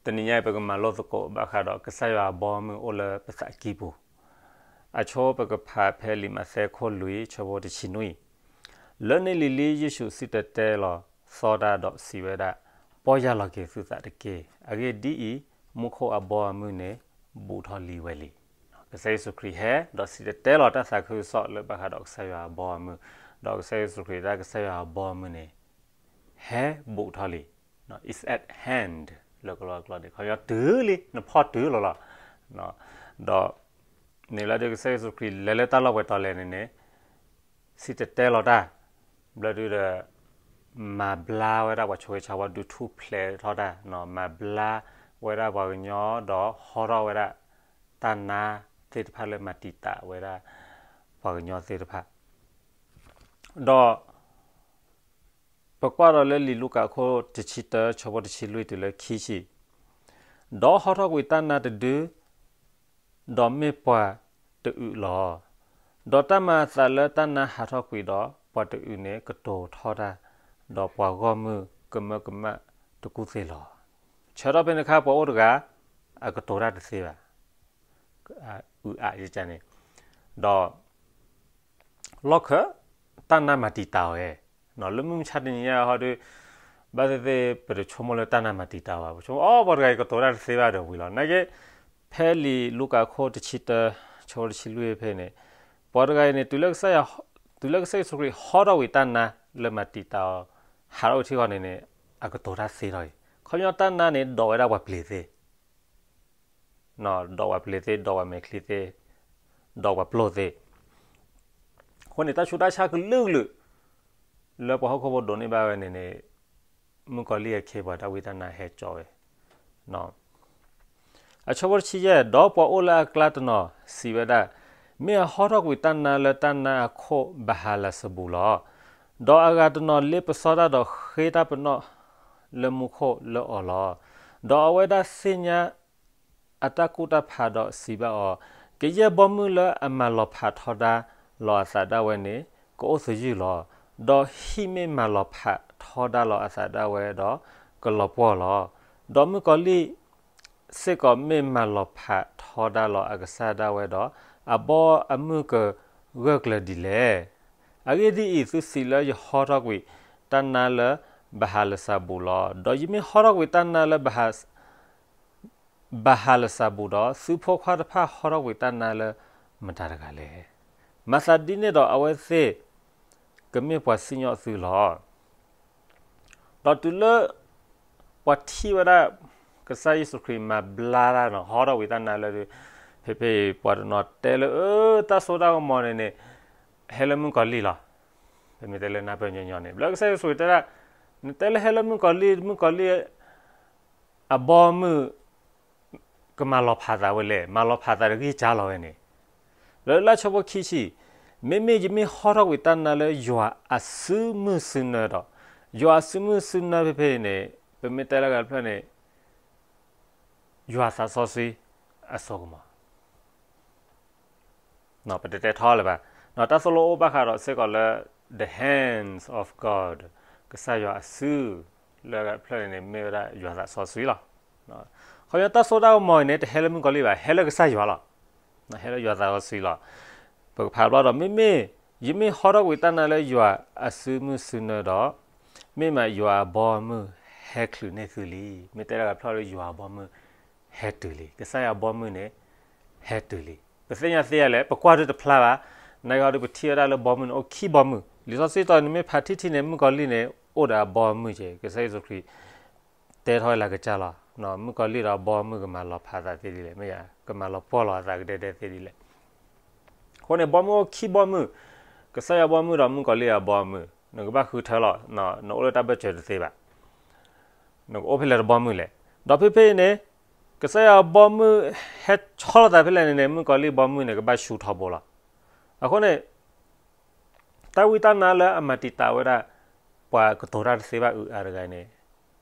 တနံၤညါအံၤ ပကမၤလိသကိးဘၣ်ဃးဒီးကစၢ်ယွၤအဘီအမုၢ်အိၣ်လၢပသးကံၢ်ပူၤ, အဆိပကဖးဖဲလံာ်မးသဲခိၣ်လွံၢ် ဆၢဖိတဆံနွံ, လၢန့ၣ်လံၤလံ ယ့ၣ်ၡူးစံၣ်တဲၤတဲလီၤသီတၢ်ဒီးစံးဝဲဒၣ်, ပီၢ်ယၢ်လီၤက့ၤသုသးတက့ၢ်. အဂ့ၢ်ဒ်အံၤ, မူခိၣ်အဘီအမုၢ်န့ၣ် ဘူးထီၣ်လံဝဲလံ. ကစၢ်ယ့ၣ်ၡူးခရံာ်ဟဲ ဒီးစံၣ်တဲၤတဲလီၤတၢ်သးခုကစီၣ်လၢဘၣ်ဃးဒီးကစၢ်ယွၤအဘီအမုၢ်, ဒီးကစၢ်ယ့ၣ်ၡူးခရံာ်တၢ် ကစၢ်ယွၤအဘီအမုၢ်န့ၣ် ဟဲဘူးထီၣ်လံ, is at hand လၢကလီကလီန့ၣ် ခီပညီတုၤလံ နဖီၣ်တုၤလီၤလီၤ. ဒီး န့ၣ်လၢဒုးကစၢ်ယ့ၣ်ၡူးခရံာ်လဲၤလၢတၢ်လီၢ်ပှဲၤတီၤလဲၣ်န့ၣ်န့ၣ် စံၣ်တဲၤတဲလီၤတၢ်, ဘျီဒုးဒီး မၤဘျါဝဲဒၣ်ပှၤဆိၣ်ဂ့ၤဆၣ်ဝါ ဒုးထူၣ်ဖျဲးထီၣ်တၢ်, မၤဘျါဝဲဒၣ်ပှၤကညီ ဒီးဟီထီၣ်ဝဲဒၣ် တၢ်နါသ့ၣ်တဖၣ်လၢမၤတံာ်တာ်ဝဲဒၣ် ပှၤကညီသ့ၣ်တဖၣ်, ဒီး ပကွၢ်ဒီးလၢလံာ်လူၤကၣ်ခိၣ်တဆံတၢ ဆၢဖိတဆံလွံၢ်တုၤလၢခံဆံ, ဒီးဟီထီၣ်ကွံာ်တၢ်နါတဒု, ဒီးမ့ၢ်ပှၤတအုးလီၤ. ဒီးတၢ်မၤအသးလၢတၢ်နါဟးထီၣ်ကွံာ်ဒီး ပှၤတအုးန့ၣ် ကတိၤထီၣ်တၢ်, ဒီးပှၤဂီၢ်မုၢ်ကမၢကမၣ်တကူၣ်သ့လီၤ. ဆၢထီၣ်ဖဲန့ၣ်အခါ ပှၤအိၣ်တဂၤ အကတိၤတၢ်တသ့ဘၣ် အုးအးယကန့ၣ်, ဒီး လီၢ်ခၢၣ် တၢ်နါမၤတံာ်တာ်ဝဲ, လၢမုၢ်မဆါတနံၤညါဟီဒီး ဘၣ်သ့ၣ်သ့ၣ် ပတဆိကမိၣ်လၢတၢ်နါမၤတံာ်တာ်ဘၣ်, ပဆိကမိၣ် အိ ပှၤတဂၤအံၤကတိၤတၢ်တသ့ဘၣ်ဒီးဝံၤလီၤ. နာ်က့ ဖဲလံာ်လူၤကၣ်ခိၣ်တဆံတၢ ဆၢဖိတဆံလွံၢ်ဖဲန့ၣ်, ပှၤတဂၤအံၤန့ၣ် တုၤလၢကစၢ်ယ့ၣ်ၡူးခရံာ်ဟီထီၣ်ကွံာ်တၢ်နါ လၢမၤတံာ်တာ်အီၤ ဟးထီၣ်ဝဲထံဃီန့ၣ်န့ၣ် အကတိၤတၢ်သ့ထီၣ်အံၤ, ခီပညီတၢ်နါန့ၣ် ဒိးဝဲဒၣ်ပှၤပျ့ၤသ့ ဒိးပှၤပျ့ၤသ့, ဒိးပှၤမဲာ်ချံသ့, ဒိးပှၤပျိၢ်သ့, အဃိန့ၣ် တၢ်ဆူးတၢ်ဆါကလုာ်ကလုာ် လၢပှၤဟီၣ်ခိၣ်ဖိဒိးန့ၢ်ဘၣ်ဝဲန့ၣ်န့ၣ်, မုၣ်ကီၤလံၢ်အခ့အပှၤတၢ်ဝံတၢ်နါဟဲကၠီဝဲ, အဆၢဖိတဆံယဲၢ်, ဒီးပှၤအိၣ်လၢအကျါတနီၤစံးဝဲဒၣ်, မ့ၢ်အဟီထီၣ်ကွံာ်တၢ်နါလၢတၢ်နါအခိၣ်ဘၤဟၤလးစဘူၤလီၤ. ဒီးအဂၤတနီၤလ့ပစီတၢ်ဒီးဃ့တၢ်ပနီၣ်လၢမူခိၣ်လၢအီၤလီၤ. ဒီးအဝဲဒၣ်သ့ၣ်ညါ အတၢ်ကူၣ်တၢ်ဖးဒီးစံးဘၣ်အီၤ, ကယဲၢ်ဘီမုၢ်လၢအမၤလီၤဖးထီဒါလီၤအသးဒၣ်ဝဲန့ၣ် ကအိၣ်သယုၢ်လီၤ. ဒီးဟံၣ်မ့ၢ်မၤလီၤဖးထီဒါလီၤအသးဒၣ်ဝဲဒီး ကလီၤပှီၢ်လီၤ. ဒီးမုၣ်ကီၤလံၢ်စ့ၢ်ကီးမ့ၢ်မၤလီၤဖးထီဒါလီၤအကစၢ်ဒၣ်ဝဲဒီး အဘီအမုၢ်ကဂၢၢ်ကျၢၤဒ်လဲၣ်. အဂ့ၢ်ဒ်အံၤ, သုစံးလၢယဟီထီၣ်ကွံာ်တၢ်နါလၢဘၤဟၤလးစဘူၤလီၤ. ဒီးယမ့ၢ်ဟီထီၣ်ကွံာ်တၢ်နါလၢဘၤဟၤ ဘၤဟၤလးစဘူၤဒီး သုဖိခွါတဖၣ်ဟီထီၣ်ကွံာ်တၢ်နါလၢမတၤတဂၤလဲၣ်. မၤသးဒ်န့ၣ်ဒီးအဝဲသ့ၣ် ကမ့ၢ်ပှၤစံၣ်ညီၣ်သုလီၤ. ဒီးတုၤလၢ ပှၤထံၣ်ဝဲဒၣ် ကစၢ်ယ့ၣ်ၡူးခရံာ်မၤဘျါတၢ်နီၤ ဟီထီၣ်ကွံာ်တၢ်နါလၢ ဖဲဖဲအံၤ ပှၤတနီၤတဲလၢ အၢ တၢ်စိတၢ်ကမီၤန့ၣ်န့ၣ် ဟဲလၢမုၣ်ကီၤလံၢ်လီၤ. ပမ့ၢ်တဲလၢနၢ်ပၢၢ်ညီညီန့ၣ် ဘျီကစၢ်ယ့ၣ်ၡူးခရံာ်တဲဒၣ် နတဲလၢဟဲလၢမုၣ်ကီၤလံၢ် မုၣ်ကီၤလံၢ် အဘီအမုၢ် ကမၤလီၤဖးသးဝဲလဲၣ်, မၤလီၤဖးသးတဂ့ၢ်ကၢ်လီၤဝဲန့ၣ်, လၢလၢဆၢဖိခံဆံ, မ့မ့ၢ်ယမ့ၢ်ဟီထီၣ်ကွံာ်တၢ်နါလၢယွၤအစုမုၢ်စုနၢဒီး, ယွၤအစုမုၢ်စုနၢဖဲဖဲအံၤန့ၣ် ပမ့ၢ်တဲလၢဂၤတဖျၢၣ်န့ၣ် ယွၤသးစီဆှံအစိကမီၤ ပတတဲထီလၢၤဘၣ်. တၢ်သိၣ်လိအိၣ်ဘၣ်ဃးဒီးစ့ၢ်ကီးလၢ the hands of God, ကစၢ်ယွၤအစု လၢဂၤတဖျၢၣ်န့ၣ်န့ၣ် မ့ၢ်ဝဲဒၣ်ယွၤသးစီဆှံလီၤ. ခီပညီတၢ်စိတၢ်ကမီၤအံၤန့ၣ် တဟဲလၢမုၣ်ကီၤလံၢ်ဘၣ်, ဟဲလၢကစၢ်ယွၤလီၤ. ဟဲလၢယွၤသးစီဆှံလီၤ. ပကဖးဘျီဒီး မ့မ့ၢ် ယမ့ၢ်ဟီထီၣ်ကွံာ်တၢ်နါလၢယွၤအစုမုၢ်စုနၢဒီး, မ့ၢ်မးယွၤအဘီအမုၢ်ဟဲချုးန့ၢ်သုလံ. မ့ၢ်တဲလၢဂၤတဖျၢၣ်လၢယွၤအဘီအမုၢ် ဟဲတုၤလံ, ကစၢ်ယွၤအဘီအမုၢ်န့ၣ် ဟဲတုၤလံ. ပသ့ၣ်ညါသ့ယၤလဲၣ်, ပကွၢ်ဒုတဖျါဘၣ်. နာ်က့ဟီဒုပထံၣ်ဝဲဒၣ်လၢဘီမုၢ်န့ၣ် အိၣ်ခံဘီမုၢ်. လံာ်စီဆှံတဲန့ၣ်မ့ၢ်ဖးထံထံန့ၣ် မုၣ်ကီၤလံၢ်န့ၣ် အိၣ်ဒီးအဘီအမုၢ်က့, ကစၢ်ယ့ၣ်ၡူးခရံာ် တဲထီၣ်ဝဲလၢကစၢ်လီၤ. မုၣ်ကီၤလံၢ်ဒီးအဘီအမုၢ်ကမၤလီၤဖးသးသ့ဒ်လဲၣ်, မ့ၢ်ယၤ ကမၤလီၤပှီၢ်လီၤအသးကဒဲဒဲသ့ဒ်လဲၣ်. အဃိန့ၣ် ဘီမုၢ်အိၣ်ခံဘီမုၢ်, ကစၢ်ယွၤအဘီအမုၢ်ဒီးမုၣ်ကီၤလံၢ်အဘီအမုၢ်, နကဘၣ်ဃုထၢလီၤ. နအိၣ်လၢတၢ်ဘၢၣ်စၢၤတသ့ဘၣ်. နကအိၣ်ဖဲလဲၣ်တဘီမုၢ်လဲၣ်. ဒီးဖဲဖဲအံၤန့ၣ် ကစၢ်ယွၤအဘီမုၢ်ဟဲဆီလီၤသးဖဲလဲၣ်န့ၣ်န့ၣ် မုၣ်ကီၤလံၢ်ဘီမုၢ်န့ၣ် ကဘၣ်ဆူထီဘိလီၤ. အဃိန့ၣ် တၢ်ဝံတၢ်နါလၢအမၤတံာ်တာ်ဝဲဒၣ် ပှၤကတိၤတၢ်တသ့ဘၣ်အုးအါတဂၤန့ၣ်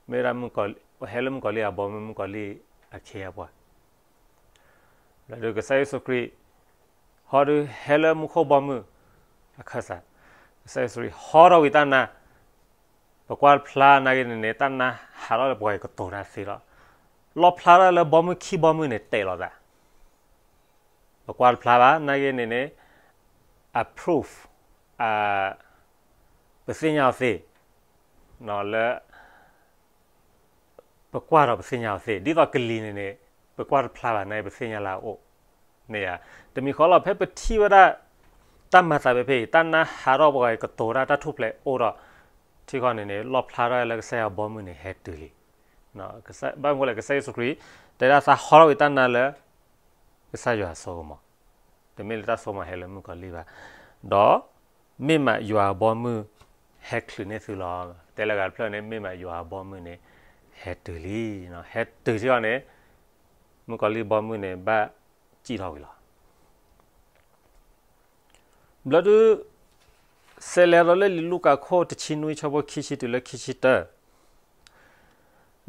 မ့ၢ်ဝဲဒၣ် ဟဲလၢမုၣ်ကီၤလံၢ်အဘီမုၢ်, မုၣ်ကီၤလံၢ်အခ့အပှၤ လၢဒုးကစၢ်ယ့ၣ်ၡူးခရံာ် ဟီဒုးဟဲလၢမူခိၣ်ဘီမုၢ်အခၢၣ်စး, ကစၢ်ယ့ၣ်ၡူးခရံာ်ဟီထီၣ်ဝံၤတၢ်နါ, ပကွၢ်ဖျါနာ်က့န့ၣ်န့ၣ် တၢ်နါဟးထီၣ်လၢပှၤကတိၤတၢ်သ့လီၤ. လီၣ်ဖျါထီၣ်လၢဘီမုၢ်ခံဘီမုၢ်န့ၣ် တဲာ်လီၤသး, ပကွၢ်တဖျါဘၣ်, နာ်က့န့ၣ်န့ၣ် အ proof အ ပသ့ၣ်ညါအီၤသ့, လၢ ပကွၢ်ဒီးပသ့ၣ်ညါအီၤသ့, ဒ်သိးကလံၤန့ၣ်န့ၣ် ပကွၢ်တဖျါဘၣ်န့ၣ် ပသ့ၣ်ညါလၢအအိၣ်, န့ၣ်ဧါ. တမံၤဃီလီၤ ဖဲပထံၣ်ဝဲဒၣ် တၢ်မၤသးဖဲဖဲအံၤ တၢ်နါဟးထီၣ်ပှၤကတိၤတၢ် တၢ်ထူၣ်ဖျဲးအိၣ်ဒီး ထံဃီန့ၣ်န့ၣ် လီၣ်ဖျါထီၣ်လၢကစၢ်ယွၤဘီမုၢ်န့ၣ် ဟဲတုၤလံ. ဘၣ်မနုၤလဲၣ် ကစၢ်ယ့ၣ်ၡူးခရံာ် တဲဒၣ်သးဟီထီၣ်ဝံၤတၢ်နါလၢ ကစၢ်ယွၤအစိကမီၤ, တမ့ၢ်လၢတၢ်စိကမီၤဟဲလၢမုၣ်ကီၤလံၢ်ဘၣ်, ဒီး မ့ၢ်မးယွၤအဘီမုၢ် ဟဲချုးန့ၢ်သုလီၤ. တဲလၢဂၤတဖျၢၣ်န့ၣ် မ့ၢ်မးယွၤအဘီမုၢ်န့ၣ် ဟဲတုၤလံ, ဟဲတုၤထံအီၤန့ၣ် မုၣ်ကီၤလံၢ်ဘီမုၢ်န့ၣ် ဘၣ်စံၣ်ထီၣ်ဝံၤလီၤ. ဘျီဒုး ဆဲးလဲၤဒီးလၢလံာ်လူၤကၣ်ခိၣ်တဆံနွံ ဆၢဖိခံဆံတုၤလၢခံဆံတၢ,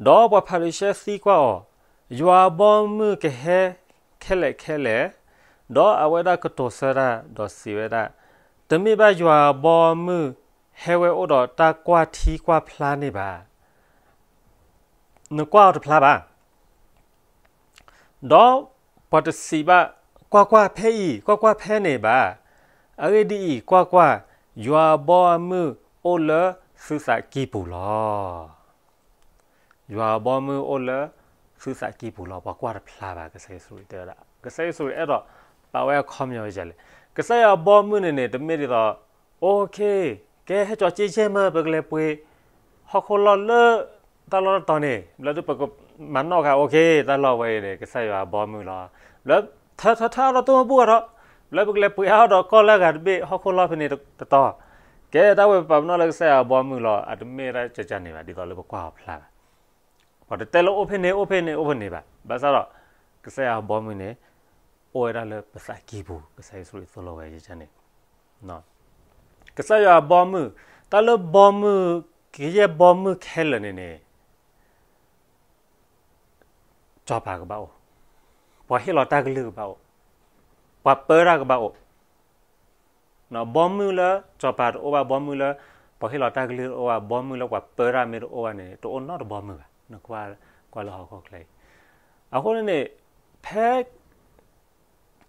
ဒီးပှၤဖၤရံၤၡဲသံကွၢ်အီၤ, ယွၤအဘီမုၢ်ကဟဲခဲလၢာ်ခဲလၢာ်, ဒီးအဝဲဒၣ်ကတိၤဆၢတၢ်ဒီးစံးဝဲဒၣ်, တမ့ၢ်ဘၣ်ယွၤအဘီမုၢ် ဟဲဝဲအိၣ်ဒီးတၢ်ကွၢ်ထံကွၢ်ဖျါန့ၣ်ဘၣ်. နကွၢ်အီၤတဖျါဘၣ်. ဒီးပှၤတစံးဘၣ်, ကွၢ်ကွၢ်ဖဲအံၤ, ကွၢ်ကွၢ်ဖဲန့ၣ်ဘၣ်. အဂ့ၢ်ဒ်အံၤ, ကွၢ်ကွၢ်, ယွၤအဘီအမုၢ်အိၣ်လၢသုသးကံၢ်ပူၤလီၤ. ယွၤအဘီအမုၢ်အိၣ်လၢသုသးကံၢ်ပူၤလီၤ. ပှၤကွၢ်တဖျါဘၣ် ကစၢ်ယ့ၣ်ၡူးခရံာ်တဲဝဲဒၣ်. ကစၢ်ယ့ၣ်ၡူးခရံာ်အဲၣ်ဒိးပာ်ဝဲအခီပညီဝဲဒ်လဲၣ်. ကစၢ်ယွၤအဘီအမုၢ်န့ၣ်န့ၣ် တမ့ၢ်ဒ်သိး အိၣ်ခ့, ကဲဟဲကၠီၤကၠ့ယဲၢ်မၢ ပကလဲၤပှ့ၤဟီၣ်ခိၣ်လီၢ်လၢ တၢ်လီၢ်တတီၤန့ၣ် ဘျီဒုးပကမၤနီၣ်ဃာ် အိၣ်ခ့, တၢ်လီၢ်ဝဲအံၤန့ၣ် ကစၢ်ယွၤအဘီအမုၢ်လီၤ. ဘျီ ထၢထၢထၢအါထီၣ်တိၢ်မုၢ်ဘူၣ်အါထီၣ်, ဘျီပကလဲၤပှ့ၤအါထီၣ်ဒီးကီၢ်လၢအဂၤတဘ့ၣ် ဟီၣ်ခိၣ်လီၢ်ဖဲန့ၣ်တတီၤ, ကဲတၢ်ဝဲပပာ်ပနီၣ်လၢကစၢ်ယွၤအဘီအမုၢ်လီၤ. အတမ့ၢ်တၢ်ကကန့ၣ်ဘၣ် ဒ်သိးလၢပကွၢ်အီၤဖျါဘၣ်. ပှၤတတဲလၢအိၣ်ဖဲန့ၣ် အိၣ်ဖဲန့ၣ် အိၣ်ဖဲန့ၣ်ဘၣ်. ဘၣ်ဆၣ်ဒီး ကစၢ်ယွၤအဘီအမုၢ်န့ၣ် အိၣ်ဝဲဒၣ်လၢပသးကံၢ်ပူၤ, ကစၢ်ယ့ၣ်ၡူးခရံာ်သိၣ်လိဝဲယကန့ၣ် ကစၢ်ယွၤအဘီအမုၢ်, တၢ်လၢဘီမုၢ်, ကယဲၢ်ဘီမုၢ်ခဲလၢာ်န့ၣ်န့ၣ် စီၤပၤကဘၣ်အိၣ်, ပှၤဟ့ၣ်လီၤတၢ်ကလုၢ်ကဘၣ်အိၣ်, ပှၤပၢတၢ်ကဘၣ်အိၣ်. ဘီမုၢ်လၢစီၤပၤတအိၣ်ဘၣ်, ဘီမုၢ်လၢပှၤဟ့ၣ်လီၤတၢ်ကလုၢ်တအိၣ်ဘၣ်, ဘီမုၢ်လၢပှၤပၢတၢ်မ့ၢ်တအိၣ်ဘၣ်န့ၣ် တအိၣ်နီတဘီမုၢ်ဘၣ်. နကွၢ်လၢဟီၣ်ခိၣ်ချၢအံၤ. အဃိန့ၣ်န့ၣ် ဖဲ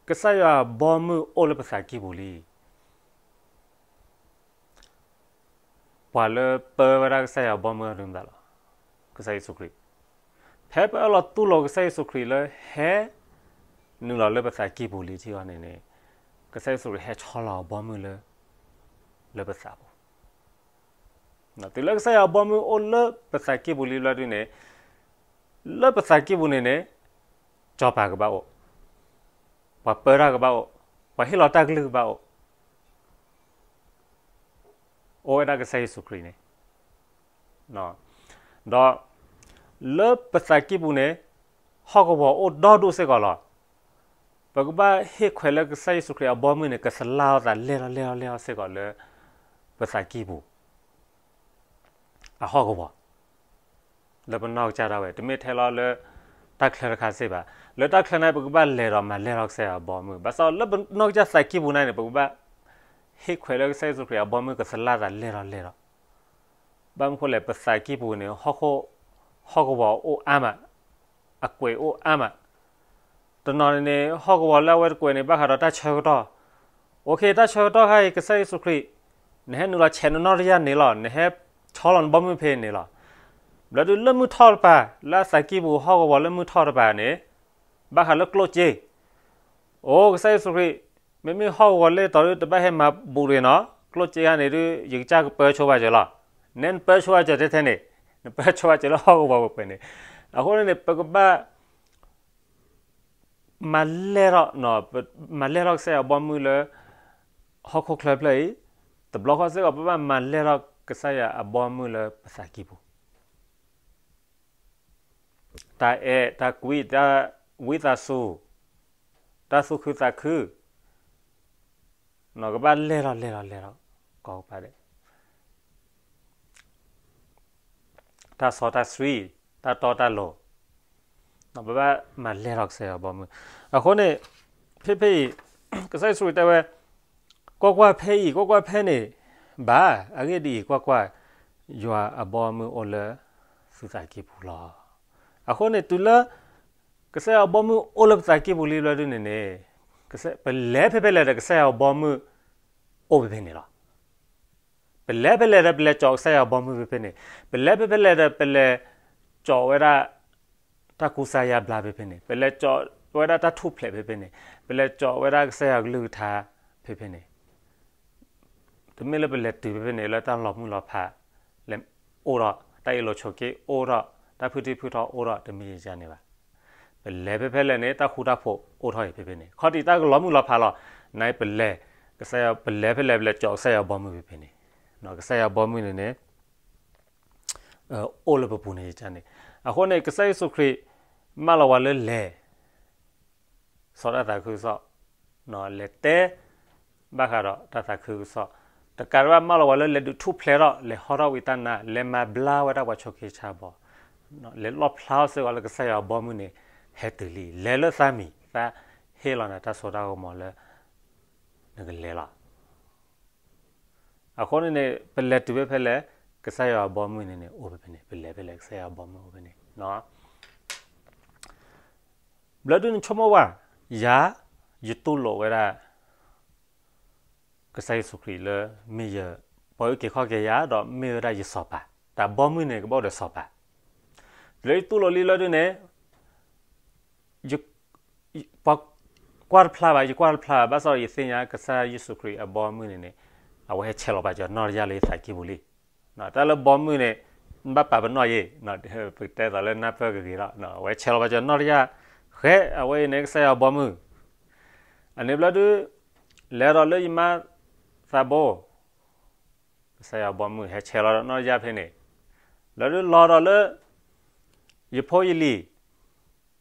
ကစၢ်ယွၤအဘီမုၢ်အိၣ်လၢပသးကံၢ်ပူၤလံ ပှၤလၢပၢဝဲဒၣ်ကစၢ်ယွၤအဘီမုၢ်အဒုမတၤလီၤ. ကစၢ်ယ့ၣ်ၡူးခရံာ်. ဖဲပအၢၣ်လီၤတူၢ်လိာ်ကစၢ်ယ့ၣ်ၡူးခရံာ်လၢဟဲ နုာ်လီၤလၢပသးကံၢ်ပူၤလံထံအီၤန့ၣ်န့ၣ် ကစၢ်ယ့ၣ်ၡူးခရံာ်ဟဲဆီလီၤအဘီမုၢ်လၢ လၢပသးပူၤ. တုၤလၢကစၢ်ယွၤအဘီမုၢ်အိၣ်လၢပသးကံၢ်ပူၤလံဘျီဒုန့ၣ် လၢပသးကံၢ်ပူၤန့ၣ်န့ၣ် စီၤပၤကဘၣ်အိၣ်, ပှၤပၢတၢ်ကဘၣ်အိၣ်, ပှၤဟ့ၣ်လီၤတၢ်ကလုၢ်ကဘၣ်အိၣ် အိၣ်ဝဲဒၣ်ကစၢ်ယ့ၣ်ၡူးခရံာ်န့ၣ်, ဒီး လၢပသးကံၢ်ပူၤန့ၣ် ဟီၣ်ကဝီၤအိၣ်ဒီဒူၣ်စ့ၢ်ကီးလီၤ. ပကဘၣ်ဟ့ၣ်ခွဲးလၢကစၢ်ယ့ၣ်ၡူးခရံာ်အဘီမုၢ်န့ၣ် ကသလၢ်အသးလဲၢ်ထီၣ်လဲၢ်ထီၣ်လဲၢ်ထီၣ်စ့ၢ်ကီးလၢ ပသးကံၢ်ပူၤ အဟီၣ်ကဝီၤ လၢပနီၢ်ကစၢ်ဒၣ်ဝဲ တမ့ၢ်ထဲလီၤလၢတၢ်ချၢတခါစ့ၢ်ဘၣ်. လၢတၢ်ချၢန့ၣ် ပကဘၣ်လဲၤဒီးမၤလဲၢ်ထီၣ်ကစၢ်ယွၤအဘီမုၢ်. ဘၣ်ဆၣ်လၢပနီၢ်ကစၢ်သးကံၢ်ပူၤန့ၣ်န့ၣ် ပကဘၣ်ဟ့ၣ်ခွဲးလၢကစၢ်ယ့ၣ်ၡူးခရံာ်အဘီမုၢ်ကသလၢ်သးလဲၢ်ထီၣ်လဲၢ်ထီၣ်. ဘၣ်မနုၤဃိလဲၣ် ပသးကံၢ်ပူၤန့ၣ် ဟီၣ်ကဝီၤအိၣ်အါမး, အကွဲးအိၣ်အါမး. တနီၤန့ၣ်န့ၣ် ဟီၣ်ကဝီၤလၢအဝဲတကွဲးန့ၣ် ဘၣ်ဃးဒီးတၢ်ဆၢကတီၢ်. အိၣ်ခ့ တၢ်ဆၢကတီၢ်ခါအံၤ ကစၢ်ယ့ၣ်ၡူးခရံာ် နဟဲနုာ်လီၤဆဲးနနီၢ်တယၢ်န့ၣ်လီၤ. နဟဲဆီလီၤနဘီမုၢ်ဖဲန့ၣ်လီၤ. ဘျီဒုးလၢမုၢ်ထီၣ်တပၤ လၢအသးကံၢ်ပူၤ ဟီၣ်ကဝီၤလၢမုၢ်ထီၣ်တပၤန့ၣ် ဘၣ်ဃးလၢကျိၣ်စ့ အိၣ် ကစၢ်ယ့ၣ်ၡူးခရံာ် မ့မ့ၢ်ဟီၣ်ကဝီၤလၢတီၤဒုး တဘၣ်ဟဲမၤဘူးတဂ့ၤနီၤ, ကျိၣ်စ့ခါန့ၣ်ဒုး ယကစၢ်ကပၢဆိဝဲစၢၤလီၤ. နဲနပၢဆိဝဲစၢၤထဲထဲန့ၣ်, နပၢဆိဝဲစၢၤလၢဟီၣ်ကဝီၤပှဲၤပှဲၤန့ၣ်. အဃိန့ၣ်န့ၣ် ပကဘၣ် မၤလဲၢ်ထီၣ်, မၤလဲၢ်ထီၣ်ကစၢ်ယွၤအဘီမုၢ်လၢ ဟီၣ်ခိၣ်ချၢဖျၢၣ်အံၤ, တဘျီဃီစ့ၢ်ကီး ပဘၣ်မၤလဲၢ်ထီၣ်ကစၢ်ယွၤအဘီမုၢ်လၢပသးကံၢ်ပူၤ တၢ်အဲၣ်, တၢ်ကွံ, တၢ်ဝံသးစူၤ, တၢ်သူၣ်ခုသးခု, နကဘၣ်လဲၢ်ထီၣ်လဲၢ်ထီၣ်လဲၢ်ထီၣ် ကိးကပၤဒဲး, တၢ်စီတၢ်ဆှံ, တၢ်တီတၢ်လိၤ, ပဘၣ်မၤလဲၢ်ထီၣ်ကစၢ်ယွၤအဘီမုၢ်. အဃိန့ၣ် ဖဲဖဲအံၤ ကစၢ်ယ့ၣ်ၡူးခရံာ်တဲဝဲ, ကွၢ်ကွၢ်ဖဲအံၤ, ကွၢ်ကွၢ်ဖဲန့ၣ်ဘၣ်. အဂ့ၢ်ဒ်အံၤ, ကွၢ်ကွၢ်, ယွၤအဘီအမုၢ်အိၣ်လၢသုသးကံၢ်ပူၤလီၤ. အဃိန့ၣ် တုၤလၢ ကစၢ်ယွၤဘီမုၢ်အိၣ်လၢပသးကံၢ်ပူၤလံဘျီဒုန့ၣ်န့ၣ် ပလဲၤဖဲဖဲလဲၣ်ဒီး ကစၢ်ယွၤဘီမုၢ်အိၣ်ဖဲဖဲန့ၣ်လီၤ. ပလဲၤဖဲလဲၣ်ဒီး ပလဲၤကၠီၤကစၢ်ယွၤဘီမုၢ်ဖဲဖဲန့ၣ်, ပလဲၤဖဲဖဲလဲၣ်ဒီး ပလဲၤကၠီၤဝဲဒၣ် တၢ်ကူစါယါဘျါဖဲဖဲန့ၣ်, ပလဲၤကၠီၤဝဲဒၣ်တၢ်ထူၣ်ဖျဲးဖဲဖဲန့ၣ်, ပလဲၤကၠီၤဝဲဒၣ်ကစၢ်ယွၤကလုၢ်ကထါဖဲဖဲန့ၣ် တမ့ၢ်လၢပလဲၤတုၤဖဲဖဲန့ၣ် လၢတၢ်လီၤမုၢ်လီၤဖး လဲၤအိၣ်ထီၣ်, တၢ်အ့ၣ်လိာ်ဆိးက့အိၣ်ထီၣ်, တၢ်ဖုတံၢ်ဖုထီအိၣ်ထီၣ် တမ့ၢ်ယၤန့ၣ်ဘၣ်. ပလဲၤဖဲဖဲလဲၣ်န့ၣ် တၢ်ဃူတၢ်ဖိးအိၣ်ထီၣ်အံၤဖဲဖဲန့ၣ်, ခီၣ်ထံးတၢ်ကလီၤမုၢ်လီၤဖးလီၤ. နပလဲၤ, ကစၢ်ယွၤ ပလဲၤဖဲလဲၣ် ပလဲၤကၠီၤကစၢ်ယွၤဘီမုၢ်ဖဲဖဲန့ၣ်, ကစၢ်ယွၤဘီမုၢ်န့ၣ်န့ၣ် အိၣ်လၢပပူၤန့ၣ်ယၤန့ၣ်. အဃိန့ၣ် ကစၢ်ယ့ၣ်ၡူးခရံာ် မၢလီၤဝဲလၢလဲၤ စီၤတၢ်သးခုကစီၣ်, လဲၤတဲ ဘၣ်ဃးဒီးတၢ်သးခုကစီၣ်, တကးဒံးဘၣ် မၢလီၤဝဲလၢလဲၤဒုးထူၣ်ဖျဲးထီၣ်, လဲၤဟီထီၣ်ဝံတၢ်နါ, လဲၤမၤဘျါဝဲဒၣ်ပှၤဆိးက့ဆါဘီ, လဲၤလီၣ်ဖျါထီၣ်စ့ၢ်ကီးလၢကစၢ်ယွၤဘီမုၢ်န့ၣ် ဟဲတုၤလံ, လဲၤလၢသးမံၤ, သးဟ့ၣ်လီၤနၤတၢ်စိတၢ်ကမီၤလၢ နကလဲၤလီၤ. အဃိန့ၣ်န့ၣ် ပလဲၤတုၤဖဲဖဲလဲၣ် ကစၢ်ယွၤဘီမုၢ်န့ၣ်န့ၣ် အိၣ်ဖဲဖဲန့ၣ်, ပလဲၤဖဲလဲၣ် ကစၢ်ယွၤဘီမုၢ်အိၣ်ဖဲန့ၣ်. ဘျီဒုန့ၣ် ဆိကမိၣ်ဝဲ, ယၤ ယတူၢ်လိာ်ဝဲဒၣ် ကစၢ်ယ့ၣ်ၡူးခရံာ်လၢ မ့ၢ်ယပှၤအုၣ်က့ၤခီၣ်က့ၤယၤ ဒီးမ့ၢ်ဝဲဒၣ်ယစီၤပၤ, တၢ်ဘီမုၢ်န့ၣ် ကဘၣ်အိၣ်ဒီးစီၤပၤ, တုၤလၢယတူၢ်လိာ်လံလီၤဒုန့ၣ် ပှၤကွၢ်တဖျါဘၣ်, ယကွၢ်တဖျါဘၣ်, ဘၣ်ဆၣ်ဒီးယသ့ၣ်ညါကစၢ်ယ့ၣ်ၡူးခရံာ်အဘီမုၢ်န့ၣ်န့ၣ် အဝဲဟဲဆဲးလီၤပာ်စၢၤနီၢ်တယၢ်လၢယသးကံၢ်ပူၤလံ. တၢ်လၢဘီမုၢ်န့ၣ် ဘၣ်ပာ်ပနီၣ်ယဲ, ပတဲသိးလၢနၢ်ပၢၢ်ကဂ့ၤလီၤ, အဝဲဆဲးလီၤပာ်စၢၤနီၢ်တယၢ်, ဃဲ အဝဲအံၤန့ၣ် ကစၢ်ယွၤဘီမုၢ်, အန့ၣ်ဘျီဒု လဲၤဒီးလၢယမါသးဘိ ကစၢ်ယွၤဘီမုၢ်ဟဲဆဲးလီၤဒီးနီၢ်တယၢ်ဖဲန့ၣ်, ဘျီဒုလီၤဒီးလၢ ယဖိယလံၤ,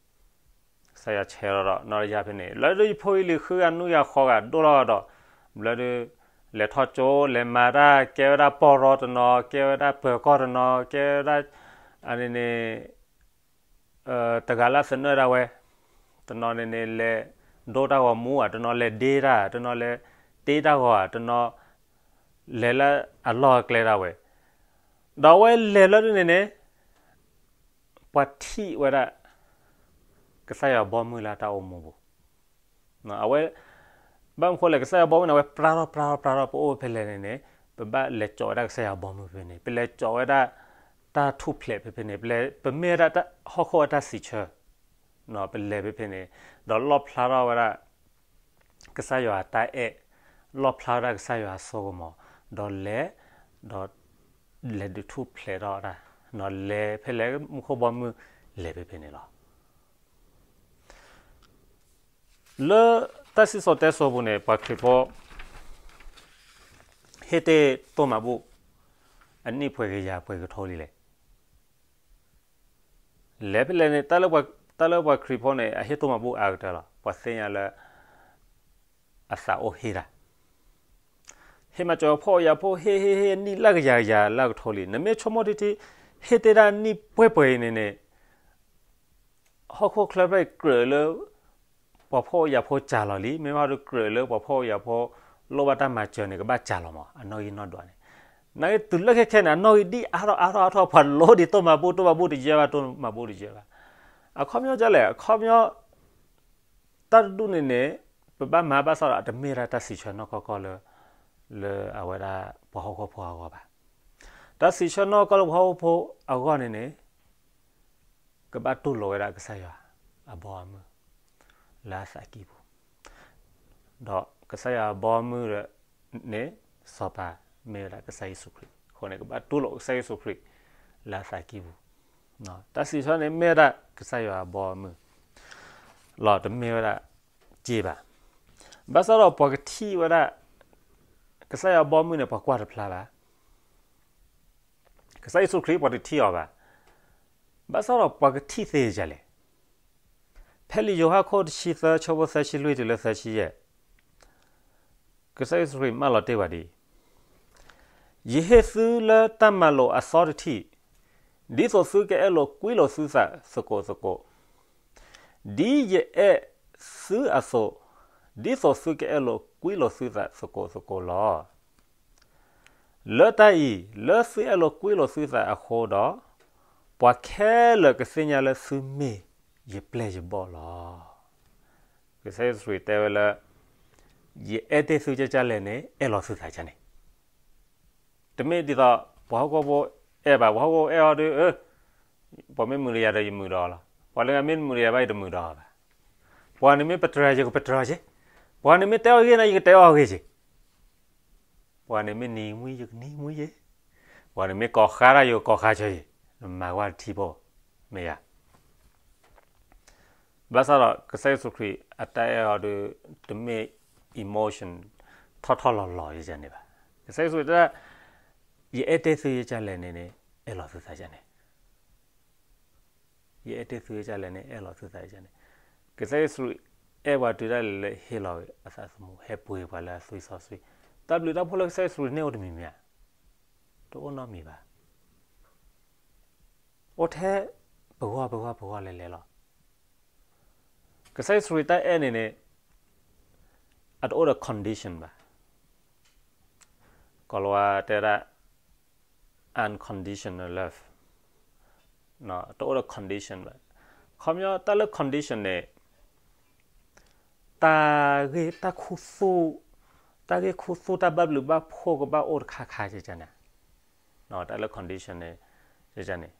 ကစၢ်ယွၤဆဲးလီၤဒီးနီၢ်တယၢ်ဖဲန့ၣ်, ဘျီဒုယဖိယလံၤဃုဂၤနွံဂၤဃိးဂၤဒိၣ်ထီၣ်ဒီး, ဘျီဒု လဲၤထီၣ်ကၠိ လဲၤမၤတၢ် ကဲဝဲဒၣ်ပီၢ်ရီတနီၤ ကဲဝဲဒၣ်ပၢၤကီၢ်တနီၤ ကဲဝဲဒၣ် အန့ၣ်န့ၣ် တဂၤလၢသနၢၣ်ဒၣ်ဝဲ, တနီၤန့ၣ်န့ၣ် လဲၤဒိတၢ်ဂီၤမူဧါ, တနီၤလဲၤဒ့တၢ်, တနီၤလဲၤတ့တၢ်ဂီၤဧါ, တနီၤလဲၤလၢအလီၢ်အကျဲဒၣ်ဝဲ, ဒီးအဝဲလဲၤလၢဒ်န့ၣ်န့ၣ် ပှၤထံၣ်ဝဲဒၣ် ကစၢ်ယွၤဘီမုၢ်လၢတၢ်အိၣ်မူပူၤ, အဝဲ ဘၣ်မနုၤဃိလဲၣ် ကစၢ်ယွၤဘီမုၢ်န့ၣ် အဝဲပြါထီၣ်ပြါထီၣ်ပြါထီၣ် ပအိၣ်ဖဲလဲၣ်န့ၣ်န့ၣ် ပဘၣ်လဲၤကၠီၤဝဲဒၣ်ကစၢ်ယွၤဘီမုၢ်ဖဲန့ၣ်, ပလဲၤကၠီၤဝဲဒၣ် တၢ်ထူၣ်ဖျဲးဖဲဖဲန့ၣ်, ပလဲၤ ပမ့ၢ်ဝဲဒၣ်ဟီၣ်ခိၣ်အတၢ်စံးဆၢ, ပလဲၤဖဲဖဲန့ၣ်, ဒီးလီၣ်ဖျါထီၣ်ဝဲဒၣ် ကစၢ်ယွၤအတၢ်အဲၣ်, လီၣ်ဖျါဝဲဒၣ်ကစၢ်ယွၤအစိကမီၤ, ဒီးလဲၤ, ဒီးလဲၤဒုးထူၣ်ဖျဲးထီၣ်ဝဲဒၣ်, ဒီးလဲၤဖဲလဲၣ်မူခိၣ်ဘီမုၢ်လဲၤဖဲဖဲန့ၣ်လီၤ. လၢတၢ်စံၣ်စိၤတဲစိၤပူၤန့ၣ် ပှၤခရံာ်ဖိ ဟ့ၣ်တ့ၢ်တိၢ်မၤဘူၣ် အနံၣ်ပှဲၤကယၤပှဲၤကထိလံလဲၣ်. လဲၤဖဲလဲၣ်န့ၣ် တၢ်လၢပှၤခရံာ်ဖိန့ၣ် အဟ့ၣ်တိၢ်မၤဘူၣ်အါကတၢၢ်လီၤ. ပှၤသ့ၣ်ညါလၢ အသးအိၣ်ဟ့ၣ်တၢ်, ဟ့ၣ်မၤစၢၤပှၤဖှီၣ်ယာ်ဖိ ဟ့ၣ်ဟ့ၣ်ဟ့ၣ်အနံၣ်လၢကယၤကယၤလၢကထိလံ. နမ့ၢ်ဆိကမိၣ်ထံထံ ဟ့ၣ်တ့ၢ်ဒၣ်နံၣ်ပှဲၤပှဲၤအံၤန့ၣ်န့ၣ် ဟီၣ်ခိၣ်ချၢဖျၢၣ်အံၤကြၢးလၢ ပှၤဖှီၣ်ယာ်ဖိစှၤလီၤလံ, မ့ၢ်ဘၣ်ဒီးကြၢးလၢပှၤဖှီၣ်ယာ်ဖိ လိၣ်ဘၣ်တၢ်မၤစၢၤန့ၣ် ကဘၣ်စှၤလီၤမး အနီၣ်ဂံၢ်နီၣ်ဒွးန့ၣ်. နာ်က့တုၤလၢခဲခဲန့ၣ် အနီၣ်ဂံၢ်ဒ်အါထီၣ်အါထီၣ်အါထီၣ် ပှၤလိၣ်ဒံးတိၢ်မၤဘူၣ် တိၢ်မၤဘူၣ်တယၢဘၣ် တိၢ်မၤဘူၣ်တယၢဘၣ်. အခီပညီဒ်လဲၣ် အခီပညီ တၢ်တဒူၣ်န့ၣ်န့ၣ် ပဘၣ်မၤဘၣ်ဆၣ်ဒီး အတမ့ၢ်ဒၣ်တၢ်စံးဆၢနီၢ်ကီၢ်ကီၢ်လၢ လၢအဝဲဒၣ်ပှၤဟီၣ်ခိၣ်ဖိအဂီၢ်ဘၣ်. တၢ်စံးဆၢနီၢ်ကီၢ်လၢပှၤဟီၣ်ခိၣ်ဖိအဂီၢ်န့ၣ်န့ၣ် ကဘၣ်တူၢ်လိာ်ဝဲဒၣ်ကစၢ်ယွၤအဘီအမုၢ် လၢအသးကံၢ်ပူၤ, ဒီးကစၢ်ယွၤအဘီအမုၢ်န့ၣ် စီၤပၤမ့ၢ်ဝဲဒၣ်ကစၢ်ယ့ၣ်ၡူးခရံာ်အဃိန့ၣ် ကဘၣ်တူၢ်လိာ်ကစၢ်ယ့ၣ်ၡူးခရံာ် လၢအသးကံၢ်ပူၤ. တၢ်စံးဆၢန့ၣ်မ့ၢ်ဝဲဒၣ်ကစၢ်ယွၤအဘီအမုၢ်လီၤ, တမ့ၢ်ဝဲဒၣ်စ့ဘၣ်. ဘၣ်ဆၣ်ဒီးပှၤကထံၣ်ဝဲဒၣ် ကစၢ်ယွၤအဘီအမုၢ်န့ၣ် ပှၤကွၢ်တဖျါဘၣ်. ကစၢ်ယ့ၣ်ၡူးခရံာ်ပှၤတထံၣ်အီၤဘၣ်. ဘၣ်ဆၣ်ဒီးပှၤကထံၣ်သ့ဒ်လဲၣ်. ဖဲလံာ်ယိၤဟၣ်ခိၣ်တဆံသၢ ဆၢဖိသၢဆံလွံၢ်တုၤလၢသၢဆံယဲၢ်, ကစၢ်ယ့ၣ်ၡူးခရံာ်မၢလီၤတ့ၢ်ဝဲဒ်အံၤ, ယဟ့ၣ်သုလၢတၢ်မၤလိာ်အသီတထံၣ်, ဒ်သိးသုကအဲၣ်လိာ်ကွံလိာ်သုသးသကိးသကိး, ဒ်ယအဲၣ်သုအသိး, ဒ်သိးသုကအဲၣ်လိာ်ကွံလိာ်သုသးသကိးသကိးလီၤ. လၢတၢ်အံၤ, လၢသုအဲၣ်လိာ်ကွံလိာ်သုသးအဃိဒီး, ပှၤခဲလၢာ်ကသ့ၣ်ညါလၢသုမ့ၢ်ယပျဲၢ်ယဘီၣ်လီၤ. ကစၢ်ယ့ၣ်ၡူးခရံာ်တဲဝဲလၢ ယအဲၣ်တ့ၢ်သုကကလဲၣ်န့ၣ် အဲၣ်လီၤသုသးကန့ၣ်. တမ့ၢ်ဒ်သိး ပှၤဟီၣ်ခိၣ်ဖိအဲၣ်ဘၣ်, ပှၤဟီၣ်ခိၣ်ဖိအဲၣ်အီၤဒီး ပှၤမ့ၢ်မုာ်ဒီးယၤဒီးယမုာ်ဒီးအီၤလီၤ. ပှၤလၢအမ့ၢ်တမုာ်ဒီးယၤဘၣ် ယတမုာ်ဒီးအီၤဘၣ်. ပှၤန့ၣ်မ့ၢ်ပတြၢၤယၤ ယကပတြၢၤက့ၤ, ပှၤန့ၣ်မ့ၢ်တဲအီၣ်ဂ့ၤန့ၣ် ယကတဲအီၣ်ဂ့ၤက့ၤ, ပှၤန့ၣ်မ့ၢ်နံၤကမှံ ယကနံၤကမှံက့ၤ, ပှၤန့ၣ်မ့ၢ်ကိးဃါတၢ် ယကကိးဃါဆၢက့ၤ, နမၤကွၢ်တထံဖိ, မ့ၢ်ဧါ. ဘၣ်ဆၣ်ဒီး ကစၢ်ယ့ၣ်ၡူးခရံာ်အတၢ်အဲၣ်အီၤဒီး တမ့ၢ် emotion ထီၣ်ထီၣ်လီၤလီၤယကန့ၣ်ဘၣ်. ကစၢ်ယ့ၣ်ၡူးတဲ ယအဲၣ်တ့ၢ်သုကကလဲၣ်န့ၣ်န့ၣ် အဲၣ်လီၤသုသးကန့ၣ်. ယအဲၣ်တ့ၢ်သုကကလဲၣ်န့ၣ် အဲၣ်လီၤသုသးကန့ၣ်. ကစၢ်ယ့ၣ်ၡူးအဲၣ်ပှၤတုၤဒၣ်လဲာ်လၢဟ့ၣ်လီၤအသးသမူ ဟဲပှ့ၤပှၤလၢအသွံၣ်စီဆှံ. တၢ်ဘျုးတၢ်ဖှိၣ်လၢကစၢ်ယ့ၣ်ၡူးန့ၣ်အိၣ်တမံၤမံၤဧါ. တအိၣ်နီတမံၤဘၣ်. အိၣ်ထဲပဂီၢ်ပဂီၢ်ပဂီၢ်လဲၤလဲၤလီၤ. ကစၢ်ယ့ၣ်ၡူးခရံာ်တၢ်အဲၣ်န့ၣ်န့ၣ် အတအိၣ်ဒီး condition ဘၣ်. ကီၤလၤဝါတဲဒၣ် unconditional love တအိၣ်ဒီး condition ဘၣ်. ခီပညီတၢ်လၢ condition န့ၣ် တၢ်ဂ့ၢ်တၢ်ခူသူၣ်, တၢ်ဂ့ၢ်ခူသူၣ် တၢ်ဘၣ်ဘျုးဘၣ်ဖှိၣ်ကဘၣ်အိၣ်တခါခါကန့ၣ်. တၢ်လၢ condition န့ၣ် ကန့ၣ်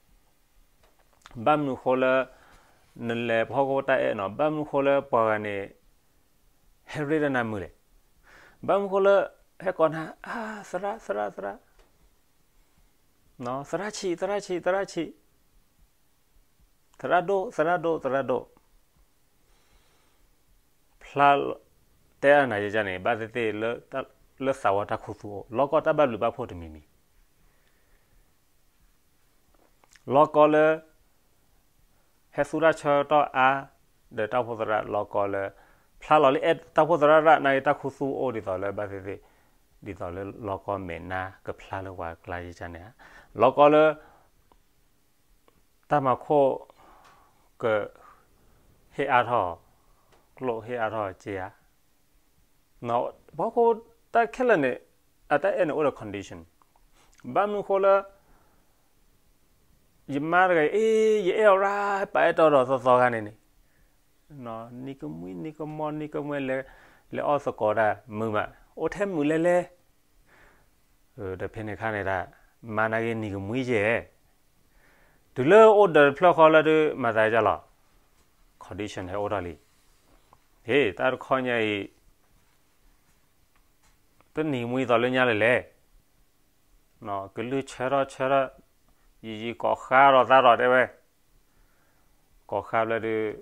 ဘၣ်မနုၤဃိလၢ နလဲၤပဟီၣ်ခိၣ်တၢ်အဲၣ်နီၤ ဘၣ်မနုၤဃိလၢပှၤဂၤန့ၣ် ဟဲရ့ဒီးနၤမုာ်လဲၣ်. ဘၣ်မနုၤဃိလၢ ဟဲကိးနၤ အါ သရၣ် သရၣ် သရၣ်, သရၣ်ဆံး သရၣ်ဆံး သရၣ်ဆံး, သရၣ်ဒိၣ် သရၣ်ဒိၣ် သရၣ်ဒိၣ်. ဖျါ တဲအနၤယကန့ၣ် ဘၣ်သ့ၣ်သ့ၣ် လၢသးဝီတၢ်ခူသူၣ်အိၣ် လီၤကီတၢ်ဘၣ်ဘျုးဘၣ်ဖှိၣ်တမံၤမံၤ လီၤကီလၢ ဟဲသူတၢ်ဆၢကတီၢ်အါ ဒီးတၢ်အိၣ်ဖှိၣ်သရၣ် လီၤကီလၢ ဖျါလီၤလၢအဲၣ်တၢ်အိၣ်ဖှိၣ်သရၣ်ရၣ် နာ်က့တၢ်ခူသူၣ်အိၣ်ဒ်သိးလၢဘၣ်သ့ၣ်သ့ၣ် ဒ်သိးလၢလီၤကီမဲာ်နါကဖျါလၢပှၤကျါယကန့ၣ်ဧါ. လီၤကီလၢ တၢ်မၤခိၣ် က ဟ့ၣ်အါထီၣ် ကျိၣ်ဟ့ၣ်အါထီၣ်က့ဧါ. ပှၤဟီၣ်ခိၣ်ဖိတၢ်ခဲလၢာ်န့ၣ် အတၢ်အဲၣ်န့ၣ်အိၣ်ဒီး condition. ဘၣ်မနုၤဃိလၢ ယမါတဂၤအံၤ ယအဲၣ်အီၤရၣ် ပာ်အဲၣ်တီဒီးသီသီခါန့ၣ်န့ၣ် နံၤကမှံ နံၤကမီၤ နံၤကမှဲ လဲၤအီၣ်သကိးတၢ် မုာ်မး အိၣ်ထဲမုာ်လဲၣ်လဲၣ်. ဒီးဖဲန့ၣ်ခါန့ၣ်ဒၣ် မါနာ်က့နံၤကမှံယဲၢ် တုၤလၢအိၣ်ဒီးတဖျၢၣ်ဃီလၢဒုး မၤသးဒ်လဲၣ် condition ဟဲအိၣ်ထီၣ်လံ. ဟ့ၣ် တၢ်တခီညါအံၤ တနံၤကမှံသိးလၢညါလဲၣ်လဲၣ်. ကလုၢ်ဆၢထီၣ်ဆၢထီၣ် ယံာ်ယံာ်ကိးဃါဒီးသးဒီးတဲဝဲ ကိးဃါဘျဲၣ်ဒုး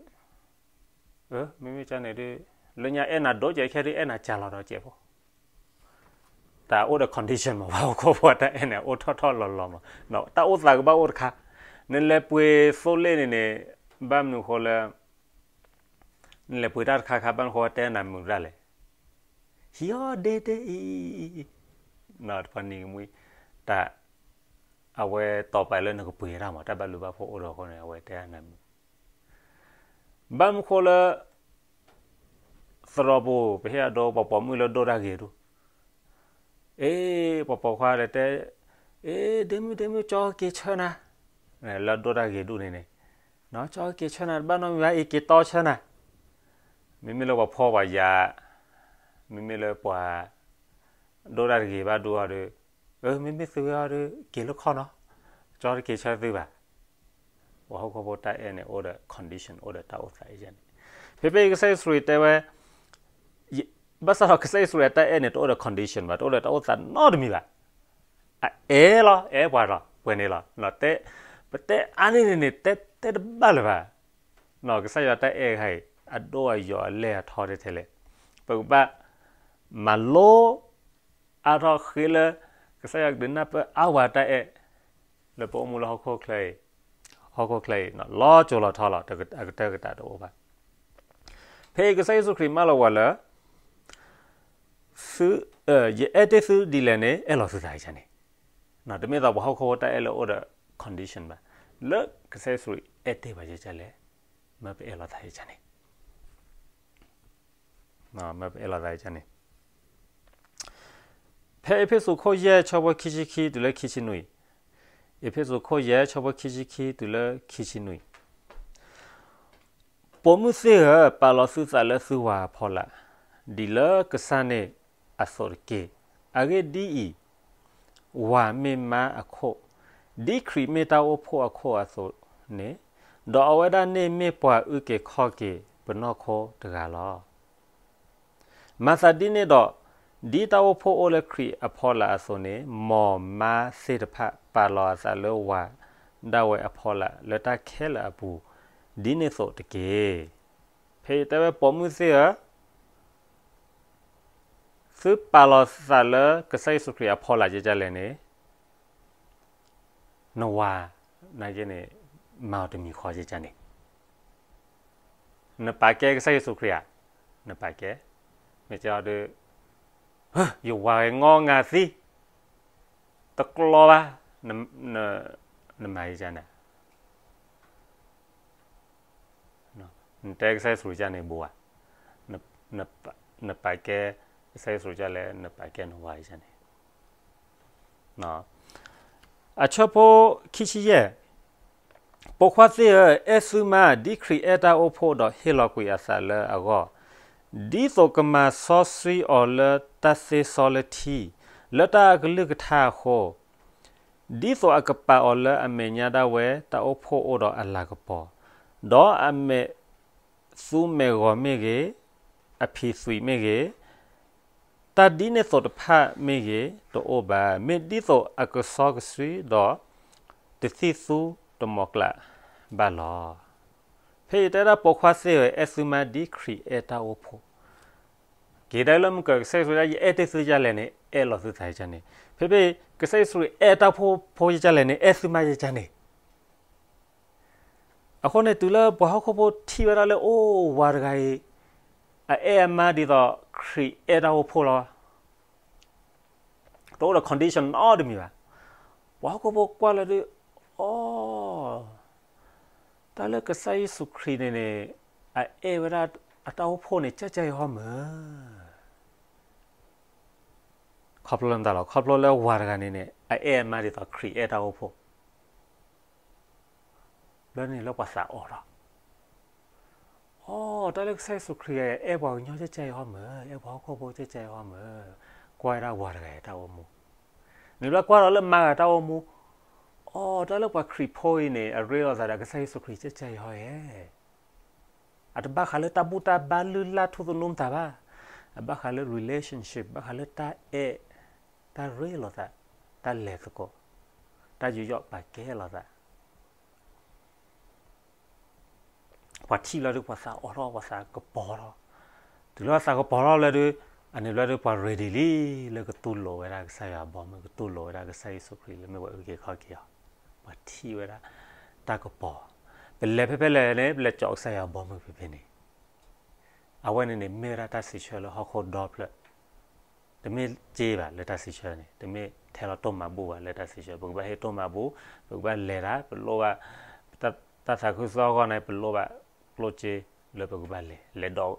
မ့မ့ၢ်ကန့ၣ်ဒုး လၢညါအဲၣ်နၤဒိၣ်ကဲး ခဲဒုးအဲၣ်နၤကၢ်လီၤဒီးကဲးဖိ တၢ်အိၣ်ဒီး condition မး ပှၤဟီၣ်ခိၣ်ဖိတၢ်အဲၣ်န့ၣ် အိၣ်ထီၣ်ထီၣ်လီၤလီၤမး တၢ်အိၣ်သးကဘၣ်အိၣ်တခါ. နလဲၤပှ့ၤသိလ့ၣ်န့ၣ်န့ၣ် ဘၣ်မနုၤဃိလၢ နလဲၤပှ့ၤတၢ်တခါခါ ဘၣ်မနုၤဃိတဲနၤမုာ်ဒၣ်လဲၣ်. ဟံးအီၤဒ့ဒ့အံၤ တနံၤကမှံ တၢ် အဝဲတီၤပာ်လၢနကပှ့ၤတၢ်မး တၢ်ဘၣ်ဘျုးဘၣ်ဖှိၣ်အိၣ်ဒီးအဃိန့ၣ် အဝဲတဲနၤမုာ် ဘၣ်မနုၤဃိလၢ သရိာ်ပူၤ ပဟ့ၣ်အဒိ ပှၤပိာ်မုၣ်လၢဒိၣ်တၢ်ဂ့ၤဒိၣ်, အ့ ပှၤပိာ်ခွါဒီးတဲ, အ့ ဒ့မုၣ် ဒ့မုၣ် ကၠီက့ၤဆၢနၤ, လၢဒိၣ်တၢ်ဂ့ၤဒိၣ်န့ၣ်န့ၣ်, ကၠီက့ၤဆၢနၤ တဘၣ်နီတမံၤဘၣ် အ့ က့ၤတီဆၢနၤ, မ့မ့ၢ်လၢပှၤဖှီၣ်ပှၤယာ်, မ့မ့ၢ်လၢပှၤ ဒိၣ်တၢ်တဂ့ၤဘၣ်ဒိၣ်အီၤဒီး, အၢ မ့မ့ၢ်သုဝဲအီၤဒီး က့ၤလၢခီၣ်နီၤ, ကၠီတက့ၤဆၢသုဘၣ်. ပှၤဟီၣ်ခိၣ်ဖိတၢ်အဲၣ်န့ၣ် အိၣ်ဒီး condition အိၣ်ဒီးတၢ်အိၣ်သးအံၤန့ၣ်, ဖဲဖဲကစၢ်ယ့ၣ်ၡူးခရံာ်တဲဝဲ, ဘၣ်ဆၣ်ဒီးကစၢ်ယ့ၣ်ၡူးခရံာ်အတၢ်အဲၣ်န့ၣ် တအိၣ်ဒီး condition ဘၣ်, တအိၣ်ဒီးတၢ်အိၣ်သးနီတမံၤဘၣ်. အအဲၣ်လီၤ, အဲၣ်ပှၤလီၤ, ပှဲၤန့ၣ်လီၤ. ပတဲအါန့ၢ်န့ၣ်န့ၣ် တဲတဘၣ်လၢၤဘၣ်. ကစၢ်ယွၤတၢ်အဲၣ်ခါအံၤ အဒိၣ်အယိာ်အလဲၢ်အထီထဲထဲလဲၣ်. ပကဘၣ်မၤလိ အါထီၣ်ဃ့လၢ ကစၢ်ယွၤကဒုးနၢ်ပၢၢ်အါဝဲတၢ်အဲၣ် လၢပအိၣ်မူလၢဟီၣ်ခိၣ်ချၢအံၤ, ဟီၣ်ခိၣ်ချၢအံၤ လီၤစိၤလီၤထီလီၤ, အကတၢၢ်ကတၢၢ်တအိၣ်ဘၣ်. ဖဲအံၤကစၢ်ယ့ၣ်ၡူးခရံာ်မၢလီၤဝဲလၢ သု, ယအဲၣ်တ့ၢ်သုဒ်လဲၣ်န့ၣ် အဲၣ်လီၤသုသးယကန့ၣ်. တမ့ၢ်သိးပှၤဟီၣ်ခိၣ်ဖိတၢ်အဲၣ်လၢအိၣ်ဒီး condition ဘၣ်. လၢကစၢ်ယ့ၣ်ၡူးခရံာ်အဲၣ်တ့ၢ်ဘၣ်ယကလဲၣ်, မၢပအဲၣ်လီၤသးယကန့ၣ်. မၢပအဲၣ်လီၤသးယကန့ၣ်. ဖဲအ့းဖ့းစူးခိၣ်ယဲၢ်ဆၢဖိခံဆံခံတုၤလၢခံဆံနွံ, အ့းဖ့းစူး ခိၣ်ယဲၢ် ဆၢဖိခံဆံခံတုၤလၢခံဆံနွံ. ပိာ်မုၣ်သ့ၣ်ဧၢ, ပာ်လီၤသုသးလၢသုဝၤအဖီလာ်, ဒ်လၢကစၢ်န့ၣ်အသိးတက့ၢ်. အဂ့ၢ်ဒ်အံၤ, ဝၤမ့ၢ်မါအခိၣ်, ဒ်ခရံာ်မ့ၢ်တၢ်အိၣ်ဖှိၣ်အခိၣ်အသိးန့ၣ်, ဒီးအဝဲဒၣ်န့ၣ်မ့ၢ်ပှၤအုၣ်က့ၤခီၣ်က့ၤပနီၢ်ခိတဂၤလီၤ. မၤသးဒ်န့ၣ်ဒီး, ဒ်တၢ်အိၣ်ဖှိၣ်အိၣ်လၢခရံာ်အဖီလာ်အသိးန့ၣ်, မ်မါသ့ၣ်တဖၣ်ပာ်လီၤအသးလၢဝၤဒၣ်ဝဲအဖီလာ် လၢတၢ်ခဲလၢာ်အပူၤ ဒ်န့ၣ်သိးတက့ၢ်. ဖဲအံၤတဲဝဲ ပိာ်မုၣ်သ့ၣ်ဧၢ, သုပာ်လီၤသးလၢကစၢ်ယ့ၣ်ၡူးခရံာ်အဖီလာ်ကကလဲၣ်န့ၣ်, နဝၤနာ်က့န့ၣ် မၤအီၤတမံၤဃီကကန့ၣ်, နပာ်ကဲကစၢ်ယ့ၣ်ၡူးခရံာ်ဧါ, နပာ်ကဲ, မ့ၢ်ကဒီး, ယဝၤဂဲၤငီငၤသံ, တကျီဘၣ်, နမၤယကန့ၣ် နတဲကစၢ်ယ့ၣ်ၡူးခရံာ်ကန့ၣ်ဘိဧါ, နပာ်ကဲကစၢ်ယ့ၣ်ၡူးခရံာ်ကလဲၣ်, နပာ်ကဲနဝၤကန့ၣ်. အဆၢဖိခံဆံယဲၢ်, ပိာ်ခွါသ့ၣ်ဧၢ, အဲၣ်သုမါ ဒ်ခရံာ်အဲၣ်တၢ်အိၣ်ဖှိၣ်ဒီးဟ့ၣ်လီၤကွံာ်အသးလၢအဂီၢ်, ဒ်သိးကမၤစီဆှံအီၤလၢတၢ်သ့စီလၢထံ, လၢတၢ်အကလုၢ်ကထါအဃိ, ဒ်သိးအကပာ်အီၤလၢအမဲာ်ညါဒၣ်ဝဲ တၢ်အိၣ်ဖှိၣ်အိၣ်ဒီးအလၤကပီၤ, ဒီးအမဲာ်သူမဲာ်ဂီၤမ့ၢ်ဂ့ၤ, အဖံးသွံးမ့ၢ်ဂ့ၤ, တၢ်ဒ်န့ၣ်သိးတဖၣ်မ့ၢ်ဂ့ၤ, တအိၣ်ဘၣ်, မ့ၢ်ဒ်သိးအကစီကဆှံဒီး တသံၣ်သူတမီၤကျၢ်ဘၣ်လီၤ. ဖဲအံၤတဲဒၣ်ပိာ်ခွါသ့ၣ်ဧၢ, အဲၣ်သုမါဒ်ခရံာ်အဲၣ်တၢ်အိၣ်ဖှိၣ်, က့ၤဒၣ်လၢမုၢ်ကၢၤ ကစၢ်ယ့ၣ်ၡူးခရံာ် ယအဲၣ်တ့ၢ်သုကလဲၣ်န့ၣ် အဲၣ်လီၤသုသးကန့ၣ်, ဖဲဖဲ ကစၢ်ယ့ၣ်ၡူးခရံာ်အဲၣ်တၢ်အိၣ်ဖှိၣ်ကကလဲၣ်န့ၣ် အဲၣ်သုမါကကန့ၣ်. အဃိန့ၣ် တုၤလၢပှၤဟီၣ်ခိၣ်ဖိထံၣ်ဝဲဒၣ်လၢအိၣ်ဝၤတဂၤအံၤ အအဲၣ်အမါဒ်သိးခရံာ်အဲၣ်တၢ်အိၣ်ဖှိၣ်လီၤ, တအိၣ်ဒီး condition နီတမံၤဘၣ်. ပှၤဟီၣ်ခိၣ်ဖိကွၢ်လၢဒုး, အိ, တၢ်လၢကစၢ်ယ့ၣ်ၡူးခရံာ်န့ၣ်န့ၣ် အအဲၣ်ဝဲဒၣ်အတၢ်အိၣ်ဖှိၣ်န့ၣ် ကၢ်ကၢ်အံၤဟီမၢ်. ခီဖျိလၢမတၤလီၤ, ခီဖျိလၢဝၤတဂၤန့ၣ်န့ၣ် အအဲၣ်အမါဒ်သိးခရံာ်အဲၣ်တၢ်အိၣ်ဖှိၣ် ဘျီန့ၣ်လၢပှၤသးအိးထီၣ်, အိ, တၢ်လၢကစၢ်ယ့ၣ်ၡူးခရံာ် အဲၣ်ပှၤကညီကၢ်ကၢ်အံၤဟီမၢ်, အဲၣ်ပှၤဟီၣ်ခိၣ်ဖိကၢ်ကၢ်အံၤဟီမၢ်. ကွၢ်ဝဲဒၣ်ဝၤတဂၤအံၤတၢ်အိၣ်မူ, န့ၣ်ဘျီကွၢ်ဒီးလၢမါဂၤတၢ်အိၣ်မူ, အိ, တၢ်လၢပှၤခရံာ်ဖိအံၤန့ၣ် အရ့လိာ်သးဒီးကစၢ်ယ့ၣ်ၡူးခရံာ်ကၢ်ကၢ်အံၤဟီဧါ. အတဘၣ်ဃးလၢတၢ်ဘူၣ်တၢ်ဘါလုၢ်လၢ်ထူသနူမတၤဘၣ်, အဘၣ်ဃးလၢ relationship, ဘၣ်ဃးလၢတၢ်အဲၣ်, တၢ်ရ့လိာ်သး, တၢ်လဲၤသကိး, တၢ်ယူးယီၣ်ပာ်ကဲလိာ်သး. ပှၤထံၣ်လီၤဒုး ပှၤသးအိးထီၣ်, ပှၤသးကပီၤထီၣ်, တုၤလၢပှၤသးကပီၤထီၣ်လၢဒုး, အန့ၣ်ဘျီဒုး ပှၤ ready လံ လၢကတူၢ်လိာ်ဝဲဒၣ်ကစၢ်ယွၤအဘီအမုၢ်, ကတူၢ်လိာ်ဝဲဒၣ်ကစၢ်ယ့ၣ်ၡူးခရံာ်လၢမ့ၢ်ပှၤအုၣ်က့ၤခီၣ်က့ၤအီၤ. ပှၤထံၣ်ဝဲဒၣ်တၢ်ကပီၤ, ပလဲၤဖဲဖဲလဲၣ်န့ၣ် ပလဲၤကၠီကစၢ်ယွၤအဘီအမုၢ်ဖဲဖဲန့ၣ်. အဝဲန့ၣ်န့ၣ် မ့ၢ်ဝဲဒၣ်တၢ်စံးဆၢလၢဟီၣ်ခိၣ်ဒီဖျၢၣ်, တမ့ၢ်စ့ဘၣ်လၢတၢ်စံးဆၢန့ၣ်, တမ့ၢ်ထဲလီၤတိၢ်မၤဘူၣ်ဘၣ်လၢတၢ်စံးဆၢ, ပကဘၣ်ဟ့ၣ်တိၢ်မၤဘူၣ်, ပကဘၣ်လဲၤတၢ်, ပလိၣ်ဘၣ်, တၢ်သးခုကစီၣ်အဂီၢ်န့ၣ် ပလိၣ်ဘၣ်ကျိၣ်စ့လၢပကဘၣ်လဲၤ, လဲၤဒီး,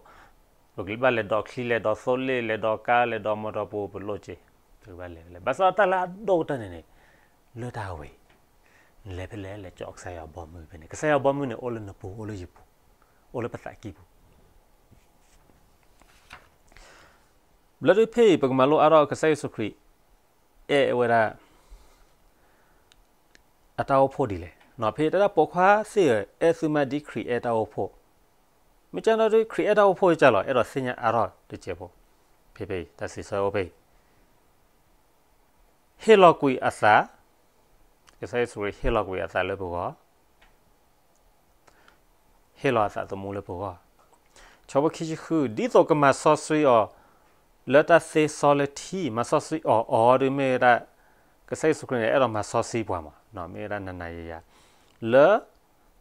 ပကဘၣ်လဲၤဒီးချံ, လဲၤဒီးသိလ့ၣ်, လဲၤဒီးကါ, လဲၤဒီးမီၢ်တီၢ်ပူၤ, ပလိၣ်စ့, ပကဘၣ်လဲၤဖဲလဲၣ်. ဘၣ်ဆၣ်တၢ်လၢအဒိၣ်ကတၢၢ်န့ၣ်န့ၣ်, လၢတၢ်ဝဲအံၤ, နလဲၤဖဲလဲၣ် လဲၤကၠီကစၢ်ယွၤအဘီအမုၢ်ဖဲန့ၣ်, ကစၢ်ယွၤအဘီအမုၢ်န့ၣ် အိၣ်လၢနပူၤ, အိၣ်လၢယပူၤ, အိၣ်လၢပသးကံၢ်ပူၤ. ဘျီဒုးဖဲအံၤ ပကမၤလိအါထီၣ်ကစၢ်ယ့ၣ်ၡူးခရံာ် အဲၣ်ဝဲဒၣ် အတၢ်အိၣ်ဖှိၣ်ဒ်လဲၣ်. ဖဲတဲဒၣ်ပိာ်ခွါသ့ၣ်ဧၢ, အဲၣ်သုမါဒ်ခရံာ်အဲၣ်တၢ်အိၣ်ဖှိၣ်. မ့ၢ်ကဒီးဒုး ခရံာ်အဲၣ်တၢ်အိၣ်ဖှိၣ်ကလီၤ, အဲၣ်ဒိးသ့ၣ်ညါအါထီၣ်တစဲးဖိ, ဖဲဖဲအံၤ တၢ်စံးဆၢအိၣ်ဖဲအံၤ, ဟ့ၣ်လီၤကွံာ်အသး, ကစၢ်ယ့ၣ်ၡူးခရံာ်ဟ့ၣ်လီၤကွံာ်အသးလၢပဂီၢ် ဟ့ၣ်လီၤအသးသမူလၢပဂီၢ်. ဆၢဖိခံဆံဃု, ဒ်သိးကမၤစီဆှံအီၤ လၢတၢ်သ့စီလၢထံ, မၤစီဆှံအီၤ, အီၤဒုးမ့ၢ်ဝဲဒၣ်, ကစၢ်ယ့ၣ်ၡူးခရံာ်န့ၣ် အဲၣ်ဒိးမၤစီဆှံပှၤမး, မ့ၢ်ဝဲဒၣ်နၤနၤယၤယၤ, လၢတၢ်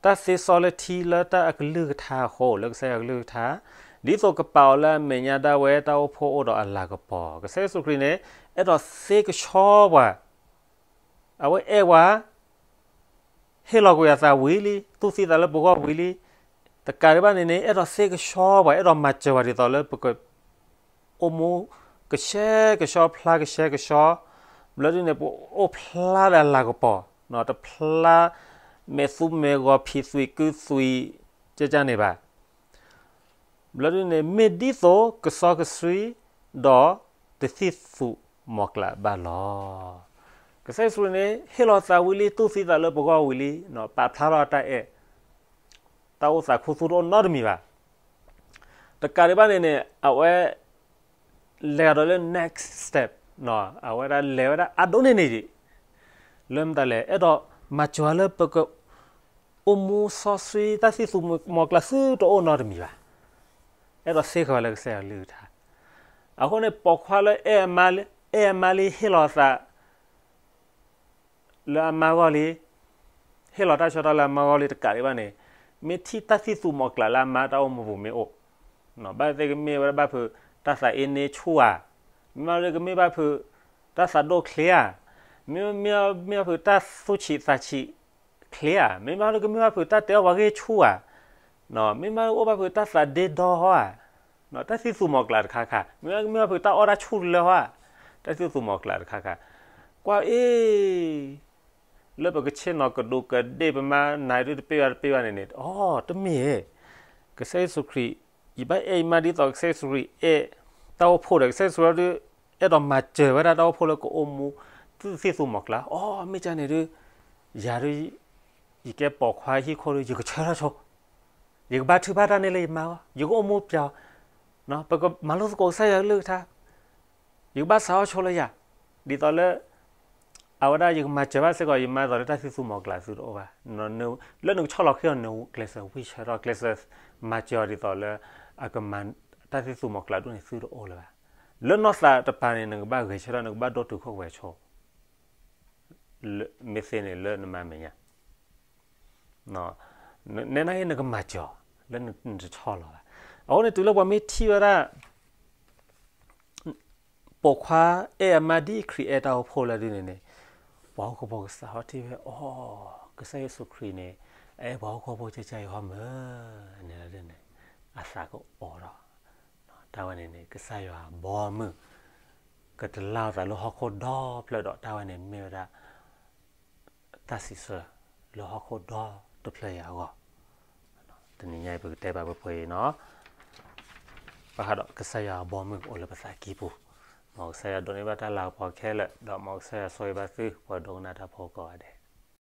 သ့စီလၢထံ လၢတၢ်အကလုၢ်ကထါအဃိ, လၢကစၢ်ယွၤအကလုၢ်ကထါ, ဒ်သိးကပာ်အီၤလၢအမဲာ်ညါဒၣ်ဝဲ တၢ်အိၣ်ဖှိၣ်အိၣ်ဒီးအလၤကပီၤ. ကစၢ်ယ့ၣ်ၡူးခရံာ်န့ၣ် အဲၣ်ဒိးသ့ကဆှီပှၤ အဝဲအဲၣ်ပှၤ, ဟ့ၣ်လီၤကွံာ်အသးဝံၤလံ, တူၢ်သံသးလၢပဂီၢ်ဝံၤလံ, တကးဒံးဘၣ်န့ၣ်န့ၣ် အဲၣ်ဒိးသ့ကဆှီပှၤ, အဲၣ်ဒိးမၤစၢၤပှၤဒ်သိးလၢပကအိၣ်မူကဆှဲကဆှီ, ဖျါကဆှဲကဆှီ, ဘျီဒုးန့ၣ် ပအိၣ်ဖျါဒီးအလၤကပီၤ တဖျါမဲာ်သူမဲာ်ဂီၤ ဖံးသွံၣ်ကုသွံၣ် ကကန့ၣ်ဘၣ်. ဘျီဒုန့ၣ် မ့ၢ်ဒ်သိးကစီကဆှံ ဒီးတသံၣ်သူၣ်မီၤကျၢ်ဘၣ်လီၤ. ကစၢ်ယ့ၣ်ၡူးခရံာ်န့ၣ် ဟ့ၣ်လီၤသးဝံၤလံ တူၢ်သံသးလၢပဂီၢ်ဝံၤလံ, ပာ်ဖျါထီၣ်တၢ်အဲၣ်, တၢ်အိၣ်သးခူသူၣ်တအိၣ်နီတမံၤဘၣ်. တကးဒံးဘၣ်န့ၣ်န့ၣ် အဝဲ လဲၤဒီးလၢ next step, အဝဲဒၣ်လဲၤဝဲဒၣ်အဒိၣ်န့ၢ်န့ၣ်ဒံး, လၢမတၤလဲၣ် အဲၣ်ဒိးမၤစၢၤလၢပက အိၣ်မူစီဆှံ တၢ်သံၣ်သူၣ်မီၤကျၢ်သုတအိၣ်နီတမံၤဘၣ်. အဲၣ်ဒိးစ့ၢ်ကီးဝဲလၢကစၢ်ယွၤကလုၢ်ကထါ. အဃိန့ၣ် ပိာ်ခွါလၢအဲၣ်အမါလံ အဲၣ်အမါလံ ဟ့ၣ်လီၤသး လၢအမါဂီၢ်လံ, ဟ့ၣ်လီၤတၢ်ဆၢကတီၢ်လၢအမါဂီၢ်လံ တကးဒံးဘၣ်န့ၣ်, မ့ၢ်ထံၣ်တၢ်သံၣ်သူၣ်မီၤကျၢ်လၢအမါတၢ်အိၣ်မူပူၤမ့ၢ်အိၣ်, ဘၣ်သ့ၣ်ကမ့ၢ်ဝဲဒၣ်ဘၣ်ဖုးတၢ်သးအ့န့ဆူၣ်ဧါ, မ့ၢ်မးလၢကမ့ၢ်ဘၣ်ဖုးတၢ်သးဒိၣ်ချ့ဧါ, မ့ၢ်မးလၢကမ့ၢ်ဘၣ်ဖုးတၢ်သူၣ်ဆံးသးဆံးချ့ဧါ, မ့ၢ်မးလၢကမ့ၢ်ဘၣ်ဖုးတၢ်တဲအီၣ်ပှၤဂ့ၢ်ဆူၣ်ဧါ, မ့ၢ်မးလၢအိၣ်ဘၣ်ဖုးတၢ်သးဒ့ဒီဟီဧါ, တၢ်သံၣ်သူၣ်မီၤကျၢ်တခါခါ, မ့ၢ်မးလၢကမ့ၢ်ဘၣ်ဖုးတၢ်အီၣ်တၢ်ဆူၣ်လၢဟီဧါ, တၢ်သံၣ်သူၣ်မီၤကျၢ်တခါခါ, ကွၢ်အ့ၣ် လၢပကဆ့ၣ်နီၤကဒူးကဒ့ၣ် ပမၤနၤဒုတပ့ၢ်ဘၣ်တပ့ၢ်ဘၣ်န့ၣ်န့ၣ်, အိ တမ့ၢ်, ကစၢ်ယ့ၣ်ၡူးခရံာ်, ယဘၣ်အဲၣ်ယမါဒ်သိးကစၢ်ယ့ၣ်ၡူးခရံာ်အဲၣ်တၢ်အိၣ်ဖှိၣ်ဒီး ကစၢ်ယ့ၣ်ၡူးခရံာ်ဒု အဲၣ်ဒိးမၤစၢၤဝဲဒၣ်တၢ်အိၣ်ဖှိၣ်လၢကအိၣ်မူ သံၣ်သူၣ်မီၤကျၢ်, အိ မ့ၢ်ကန့ၣ်ဒု ယၤဒု ယကဲပိာ်ခွါဟံၣ်ခိၣ်ဒု ယကဆၢထၢၣ်ဆိ, ယကဘါထုကဖၣ်တၢ်န့ၣ်လၢယမါအဂီၢ်, ယကအိၣ်မူပျီ, ပကမၤလိသကိးကစၢ်ယွၤကလုၢ်ကထါ, ယကဘၣ်စးထီၣ်ဆိလၢယၤ, ဒ်သိးလၢ အဝဲဒၣ်ယကမၤစၢၤဘၣ်စ့ၢ်ကီးယမါ ဒ်သိးလၢတၢ်သံၣ်သူၣ်မီၤကျၢ်သုတအိၣ်ဘၣ်, လၢနကဆီၣ်လီၤဃံအီၤ နကျဲးစၢးဝံၢ်ဆၢထီၣ် ကျဲးစၢးမၤစၢၤအီၤဒ်သိးလၢ အကမၤတၢ်သံၣ်သူၣ်မီၤကျၢ်ဒိၣ်န့ၣ်သုတအိၣ်လၢၤဘၣ်. လၢနီၢ်သးတပၤန့ၣ် နကဘၣ်ဂဲၤဆၢထၢၣ် နကဘၣ်ဒိၣ်တုာ်ခိၣ်ပှဲၤဆိ မ့ၢ်သ့န့ၣ်လၢနမၤမဲာ်ညါ, နဲနာ်က့နကမၤစၢၤအီၤ လၢနတဆီၣ်လီၤဘၣ်. အဃိန့ၣ် တုၤလၢပှၤမ့ၢ်ထံၣ်ဝဲဒၣ် ပိာ်ခွါအဲၣ်အမါဒ်ခရံာ်အဲၣ်တၢ်အိၣ်ဖှိၣ်လၢဒ်န့ၣ်န့ၣ်, ပှၤဟီၣ်ခိၣ်ဖိကစးထီၣ်ထံၣ်ဝဲ, အိ ကစၢ်ယ့ၣ်ၡူးခရံာ်န့ၣ် အဲၣ်ပှၤဟီၣ်ခိၣ်ဖိကကယီမ့ၢ်, န့ၣ်န့ၣ် အသးကအိၣ်ဒီး တၢ်ဝဲန့ၣ်န့ၣ် ကစၢ်ယွၤအဘီအမုၢ် ကတလၢအသးလၢဟီၣ်ခိၣ်ဒီဖျၢၣ်ဒီး တၢ်ဝဲန့ၣ်မ့ၢ်ဝဲဒၣ် တၢ်စံးဆၢလၢဟီၣ်ခိၣ်ဒီတဖျၢၣ်အံၤအဂီၢ်, တနံၤညါအံၤပကတဲဘၣ်ပှဲၤပှဲၤအံၤနီၤ, ဘၣ်ဃးဒီးကစၢ်ယွၤအဘီအမုၢ်ကအိၣ်လၢပသးကံၢ်ပူၤ, မ်ကစၢ်ယွၤဒိးန့ၢ်ဘၣ်တၢ်လၤကပီၤခဲလၢာ်, ဒီးမ်ကစၢ်ယွၤဆိၣ်ဂ့ၤဘၣ်သု ပှၤဒိကနၣ်တၢ်ဖိကိးဂၤဒဲး.